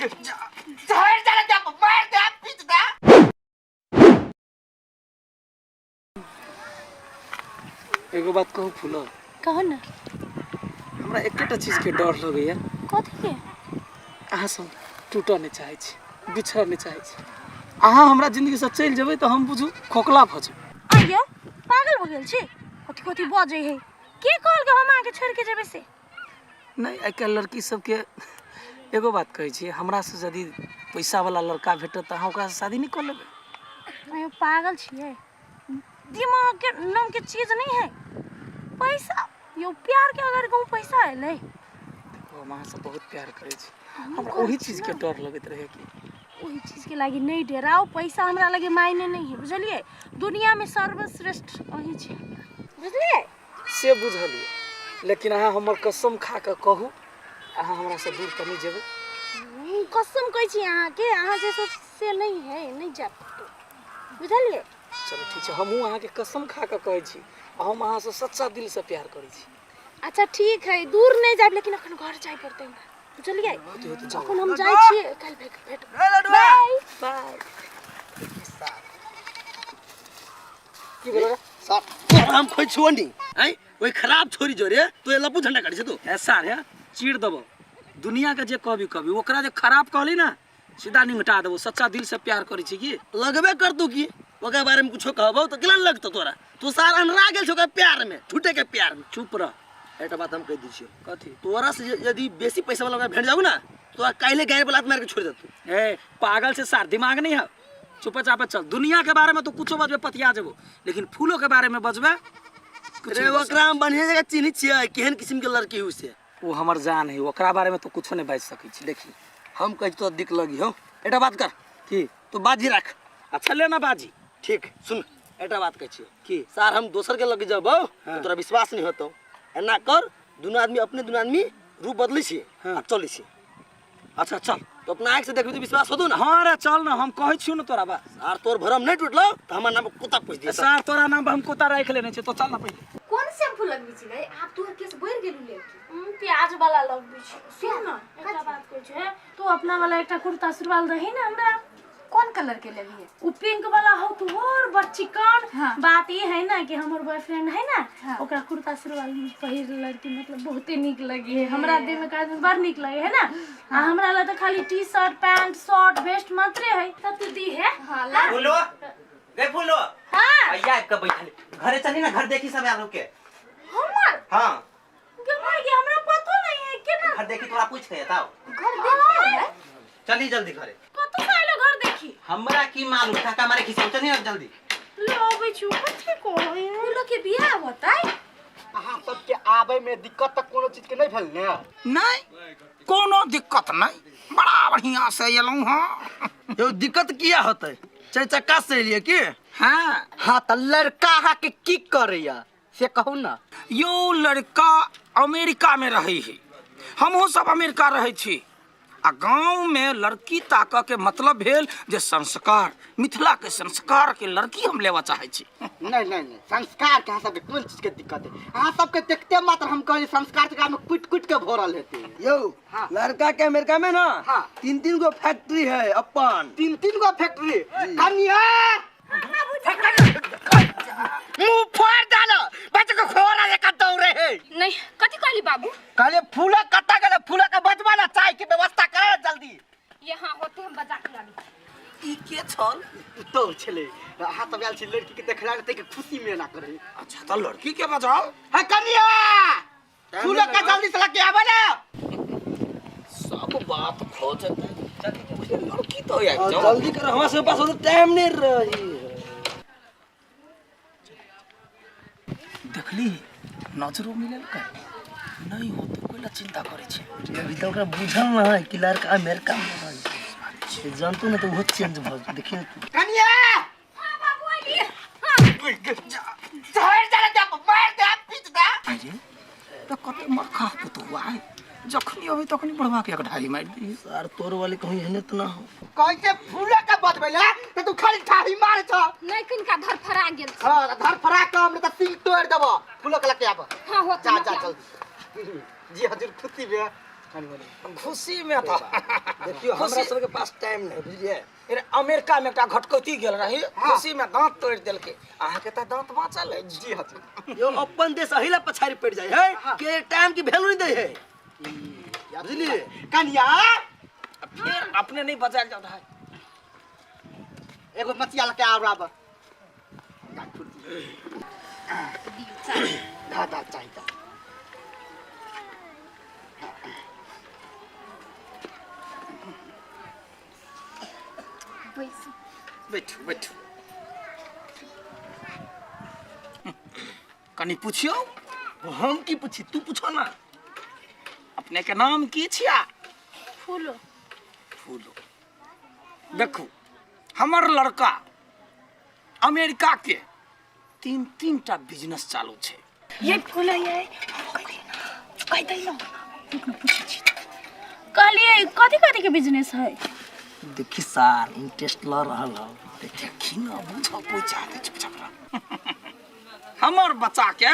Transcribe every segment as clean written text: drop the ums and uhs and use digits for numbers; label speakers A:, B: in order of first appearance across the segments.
A: जहर जाला दे मार दे पीट दे।
B: एगो बात कहू फूलो?
C: कहू ना।
B: हमरा एकेटा चीजके डर लगैया।
C: कथी के?
B: अहाँ सब टूटऽ नहि चाहै छी, बिछड़ऽ नहि चाहै छी। अहाँ हमरा जिन्दगीसँ चलि जेबै तऽ हम बुझू खोखला भऽ जेबै।
C: आइयो पागल भऽ गेल छी? कथी कथी बजै है? के कहलकै हम अहाँके छोड़ि के जेबै से?
B: नहि, आइ काल्हि लड़की सबके एगो बात कहै छी, हमरासँ यदि पैसावला लड़का भेटत तऽ अहाँ ओकरासँ शादी नहि कऽ लेबै?
C: आइयो पागल छियै? दिमाग के नाम के चीज नहीं है पैसा। यो प्यार के अगर कहूँ पैसा एलै।
B: देखो, हम अहाँसँ बहुत प्यार करै छी, हमरा ओही चीजके डर लगैत रहै कि
C: ओहि चीज के लागी नहीं डराओ। पैसा हमरा लगे मायने नहीं है, बुझलिए? दुनिया में सर्वश्रेष्ठ अहीं छी हमरा, बुझलिए?
B: से बुझलिए, लेकिन अहाँ हमर कसम खा कऽ कहू, अहाँ हमरासँ दूर तऽ नहि जेबै?
C: कसम कहै छी अहाँके, अहाँ जे सोच से नहीं है, नहीं जायब कतहु, बुझलिए?
B: चलू ठीक छै, हमहूँ अहाँके कसम खा कऽ कहै छी, हम अहाँसँ सच्चा दिलसँ प्यार करै छी।
C: अच्छा ठीक है, दूर नहीं जायब, लेकिन अखन घर जाय पड़तै हमरा, बुझलिए?
B: होते होते जाउ।
C: अखन हम जाइ छियै, काल्हि भेट भेट। बाय बाय।
B: की भेलो रे?
D: सार तोरा हम खोइ छुओ नी आँय, ओहि खराब छोरी जोरे तू ए लप्पू झंडा करै छै तू।
B: ऐसा रे चीर देबो दुनिया के, जे कहबी कहबी, ओकरा जे खराब कहली ना सीधा निंगटा देबो। सच्चा दिल से प्यार करै छी की
D: लगबे करतौ की? ओकरा बारे में कुछो कहबौ तऽ केना लगतौ तोरा? तू सार अनरा गेल छौ ओकरा प्यार में, झूठे के प्यार में।
B: चुप रह।
D: एकटा बात हम कहि दै छियौ।
B: कथी?
D: तोरा से यदि बेसी पैसा वाला ओकरा भेट जाऊ ना, तोरा काल्हि गाय पर लात मारि के छोड़ि देतौ।
B: ए पागल से सार, दिमाग नहीं है? चुपचाप चल। दुनिया के बारे में तो कुछो बजबे पतिया जेबो, लेकिन फूलो के बारे में बजबे कुछ
D: रे
B: नहीं बजबे।
D: ओकरा हम बढ़िया जगह चिन्है छियै, केहन किस्म के लड़की हु से।
B: वो हमर जान है, ओकरा बारे में तो कुछो नहीं बाजि सकै छी।
D: देखी, हम कहै छी तोरा दिक लगी हौ। एकटा बात कर।
B: की?
D: तू बाजी राख।
B: अच्छा ले ना बाजी।
D: ठीक, सुन, एकटा बात कहै छियौ।
B: की?
D: सार हम दोसर के लग जेबौ तऽ तोरा विश्वास नहीं होतौ। एना कर, दुनू आदमी अपने दुनू आदमी रूप बदलै छियै आ चलै छियै।
B: अच्छा चल।
D: तो अपना आँखि से देखबी तऽ विश्वास होतौ ना?
B: हाँ रे चल ना, हम कहै छियौ ना तोरा बा।
D: आर तोर भरम नहीं टूटलौ तऽ हमर नाम पर कुत्ता पोसि दियौ।
B: सार तोरा नाम पर हम कुत्ता राखि लेने छियै, तो चल ना पहिले।
E: कोन शैम्पू लगबै छी गई? आब तोहर केस बढ़ि गेलौ लेकिन।
C: प्याज वाला लगबै छी। सुन ना, एकटा बात कहै छै, तू अपना वाला एकटा कुर्ता सुरवाल दही ना हमरा।
E: कोन कलर के लेबही?
C: उ पिंक वाला हो तो और बड़ चिकन।
E: हाँ।
C: बात ई है ना कि हमर बॉयफ्रेंड है ना,
E: हाँ।
C: ओकरा कुर्ता सुरवाल पहिर लड़की मतलब बहुते नीक लगी है। हमरा देह में काज बड़ नीक लगे है ना। आ हमरा ला तो खाली T shirt pant shirt vest मात्रे है, तब तू दी है।
E: हाँ, ला।
A: फूलो गे फूलो।
C: हाँ।
A: अइया आबि के बैठल घरे चली ना, घर देखी सब आयल के।
C: हमर
A: हाँ
C: गे भाई गे, हमरा पतो नहीं है केना
A: घर देखी, तोरा पूछ के बताओ।
E: घर देखी है?
A: चली जल्दी घरे।
C: कतौ से आइलो घर देखी?
A: हमरा की मालूम, काका मारे खिसौ, चली ना जल्दी।
C: ले अबै छी, कथी कहै?
E: फूलो के बियाह होतै?
F: अहाँ सबके आबै में दिक्कत तऽ कोनो चीज के नहीं भेल ने?
G: नहीं, कोनो दिक्कत नहीं, बड़ा बढ़िया से एलहुँ हँ।
D: यौ दिक्कत किया होतै? चारि चक्का से एलियै की?
G: हाँ।
F: हाँ तऽ लड़का अहाँके की करैया से कहू ना।
G: यो लड़का अमेरिका में रहै है, हमहूँ सब अमेरिका रहै छी, आ गाँव में लड़की ताकऽ के मतलब भेल जे संस्कार, मिथिला के संस्कार के लड़की हम लेबऽ चाहै छी।
F: नहीं नहीं नहीं, संस्कार के अहाँ सबके कोन चीज के दिक्कत है? अहाँ सबके देखते मात्र हम कहली संस्कार के में कुट कुट के भरल हेतै।
D: यौ
F: हाँ।
D: लड़का के अमेरिका में ना
F: हाँ। तीन तीन गो फैक्ट्री है अपन। तीन तीन गो फैक्ट्री? कन्या मुंह फोड़ डालो, बच्चे को खोरा लेकर दौड़े है।
E: नहीं, कथी कहली बाबू?
F: कहले फूला कत्ता गेले, फूला के बचवा ना चाय के व्यवस्था कर जल्दी।
E: यहाँ होते हम बजा के लानी।
G: ई के छल?
F: तो छले अहाँ सब आयल छी लड़की के देखला ने के खुशी में ना करे।
G: अच्छा तो लड़की के बजाओ।
F: है कन्या फूला के जल्दी से लके आवे ना।
G: सब बात खो जते, जल्दी लड़की तो आबि जाओ।
D: जल्दी कर, हमरा सब पास टाइम नहीं रही।
G: देखली नजरो मिलल का नहीं हो तो कोई ला चिंता करे छे।
D: अभी तो ओकरा बुझल ना है कि लड़का अमेरिका में रहै छै, जानतो ना तो ओहो चेंज भ जेतै। देखिए तू।
F: कन्या
E: हाँ बाबू आइली। हाँ।
F: जहर जाला दे मार दे पीट दे।
G: अरे तो कते मरखा पुतहुआ है, जखनी अबै तखनी बढ़वा के एक ढाई मारि दी।
D: सर तोर वाले कहीं एहने तो ना हो।
F: कहै फूला के बतबै ला त तू खाली ठाही मारे छ।
E: नहीं किनका धरफड़ा गेल छै।
F: हां धरफड़ा के हम त सिंह तोड़ देबो, फूला के लके आब।
E: हां होते
F: जा जा जल्दी। जी हजूर खुशी में
D: कनी मनी
G: खुशी में था।
D: देखियो हमरा सबके पास टाइम नहीं, बुझलिए।
G: अरे अमेरिका में एकटा घटकौती गेल रही, खुशी में दांत तोड़ देलके। अहाँ के त दांत बाँचल अछि।
F: जी हाँ।
D: यो अपन देश अहिला पछाड़ी पड़ जाए है के टाइम की वैल्यू नहीं दे है, बुझलिए।
F: कनिया
G: फिर अपने नहीं बजायल जाता है।
F: एगो मचिया लके आब राब धा चाहिए।
G: बैठू बैठू, कनी पूछियो।
D: हम की पूछी, तू पूछो ना।
G: अपने के नाम की छिया?
C: फूलो।
G: फूलो। देखू हमर लड़का अमेरिका के तीन तीन टा बिजनेस चालू छे।
C: ये फूलो ये कह दे ना, रुक ना पूछै छी। कहलिए कथि कथि के बिजनेस है?
D: देखी सार इंटरेस्ट ल रहल हो,
G: देखी ना बुझो पूछा दे चुपचाप रह। हमर बच्चा के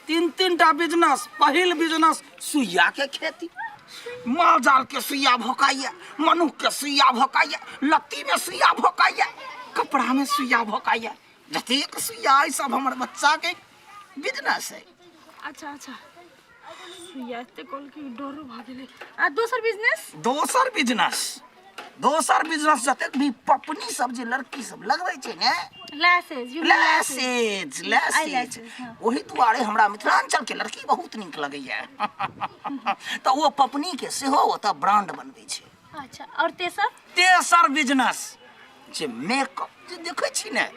G: तीन तीन टा बिजनेस। पहिल बिजनेस सुइया के खेती, माल जाल के सुइया भोकाइए, मनुख के सुइया भोकाइए, लत्ती में सुइया भोकाइए, कपड़ा में सुइया भोकाइए, जतेक सुइया है सब हमर बच्चा के बिजनेस है।
C: अच्छा अच्छा, सुइया एते कल के डरो भ गेलै। आ दोसर बिजनेस?
G: दोसर बिजनेस, दोसर बिजनेस जतेक भी पपनी सब जे लड़की सब लगबै छै ने,
C: लैसेज,
G: लैसेज लैसेज, ओही दुआरे हमरा मिथिलांचल के लड़की बहुत नीक लगैया। तऽ ओ पपनी के सेहो ओतऽ ब्रांड बनबै छै।
C: अच्छा, और तेसर?
G: तेसर बिजनेस जे मेकअप जे देखै छी ने,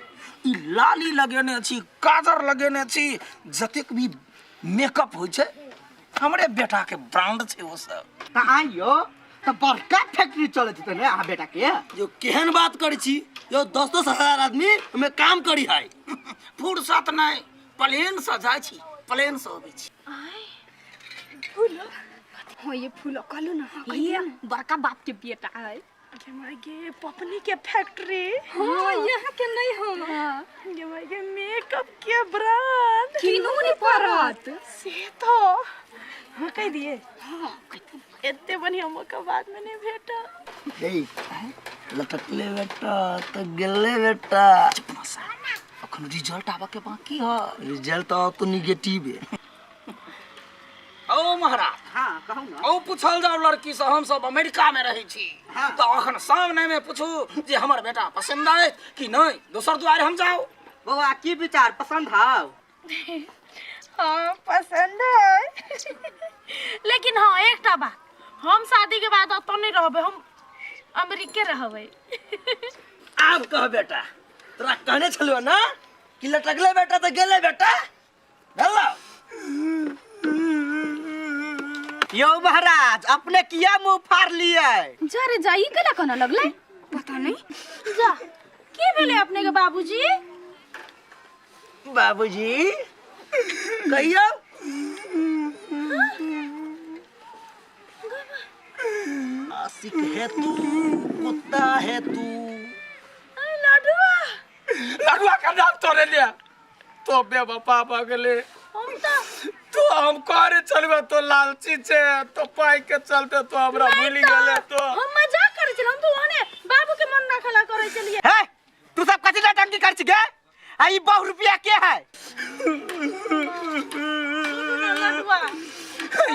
G: ई लाली लगेने छी, काजर लगेने छी, जतेक भी मेकअप होइ छै हमरे बेटा के ब्रांड छै ओ सब।
F: तऽ आइयो तऽ बड़का फैक्ट्री चलै छै ने अहाँ बेटा के?
D: यो केहन बात करै छी यो, 10-10 हजार आदमी में काम करी है।
G: फुर्सत नहीं, प्लेन से जाइ छी, प्लेन से अबै छी।
E: फूलो हो, ये फूलो कहलु ना, ये बड़का बाप के बेटा है।
C: गे माय गे, पपनी के फैक्ट्री।
E: हां यहाँ के नहीं हो।
C: गे माय गे, मेकअप के ब्रांड
E: किनु नहीं पड़त
C: से तो हां कह दिए।
E: हां
C: एते बढ़िया मौका बाद में नहीं भेटा।
D: देख लटकले बेटा तो गेले बेटा।
G: अखन रिजल्ट आबऽ के बाकी है।
D: रिजल्ट तो निगेटिव है।
G: ओ महाराज,
F: हाँ कहू ना।
G: ओ पूछल जाओ लड़की से, हम सब अमेरिका में रहै छी।
F: हाँ।
G: तो अखन सामने में पूछू जे हमर बेटा पसंद आए कि नहीं, दोसर दुआरे हम जाओ।
F: बौआ की विचार, पसंद हाव?
C: हाँ पसंद है। लेकिन हाँ एकटा बात, हम शादी के बाद अतऽ नहीं रहबै, हम अमेरिके रहबै।
D: आब कह बेटा, तोरा कहने छलौ ना कि लटकले बेटा तो गेले बेटा। भेलौ
F: यो महाराज, अपने किया मुंह फाड़ लिए?
E: जा रे जा, ई केला कोना लगलै पता नहीं।
C: जा की भेलै अपने के बाबूजी?
D: बाबूजी कहियो आशिक है तू, कुत्ता है तू।
C: लडुआ
G: लडुआ का नाम तोरे लिया तो बेवफा भ गेलै।
C: हम तो
G: तो हम करे चलबे तो लालची छे, तो पाई के चलते तो हमरा भूल गेले। तो
C: हम मजाक करै छल, हम तो ओने बाबू के मन ना खला करै छलिए।
F: हे तू सब कथि नौटंकी कर छी गे? आ ई 100 रुपया के है?
C: लडुआ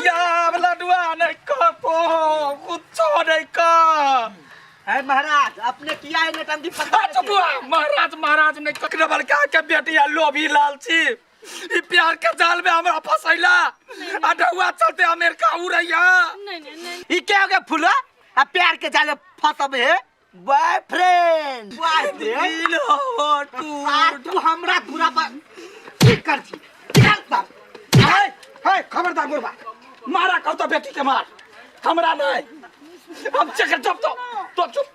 G: यार लडुआ नहीं कहो कुछ नहीं कह।
F: है महाराज, अपने किया है नौटंकी पता?
G: चुप महाराज, महाराज नहीं ककरो बड़का के बेटिया लोभी लालची ई प्यार के जाल में हमरा फसैला आ ढौआ चलते अमेरिका उड़ैया।
C: नहीं नहीं नहीं,
F: ई के हो गया फुला? आ प्यार के जाल में फसबे है?
D: बॉयफ्रेंड
F: बॉयफ्रेंड
G: दिल हो टूट।
F: तू हमरा पूरा पर की कर छी? निकाल बाप।
G: हे हे खबरदार मुर्बा, मारा कहो तो बेटी के मार, हमरा नहीं। हम चक्कर चुप तो चुप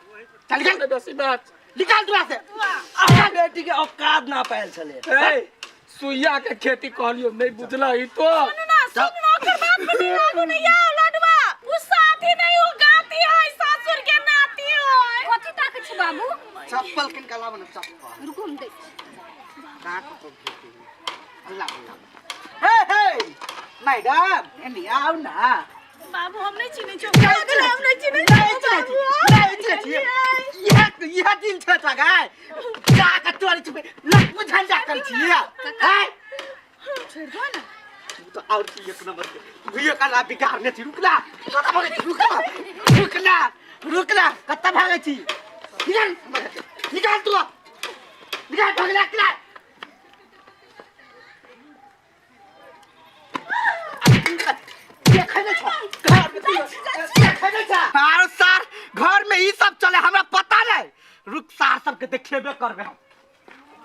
F: चल गए
G: बेसी बात
F: निकाल दुआ से।
D: आ बेटी के औकात ना पायल छले।
G: ए सुइया के खेती कहलियो नहीं बुझला ई तो।
C: सुन ना सुन ना, ओकर बात पर नहीं लागू नहीं आओ लडुआ, उ साथी नहीं उ गाती है, सासुर के नाती है।
E: कथि ताकै छी बाबू?
F: चप्पल किन का लाबो ना चप्पल।
E: रुकू हम दै।
F: का को भेटी अल्लाह अल्लाह। हे हे मैडम एनी आओ ना।
C: बाबू हम नहीं चिन्है छियौ
F: नहीं चिन्है
C: हम नहीं चिन्है
F: नहीं चिन्है छी, नहीं चिन्है छी। इएह दिन छलै तोरा गाय जा के तोरी छुपे लक्ष्मी झंडा करै छी आय
E: छोड़ दो ना
F: तू तो और छी एक नंबर के भैया का ना बिगाड़ने छी रुकना कतऽ भागै छी रुकना रुकना रुकना कतऽ भागै छी निकाल निकाल तू निकाल भगला निकाल देखै नहि छौ घर में देखै नहि छौ आरो सार घर में ई सब चले हमरा पता नहीं रुक सार सबके देखेबे करबे हम।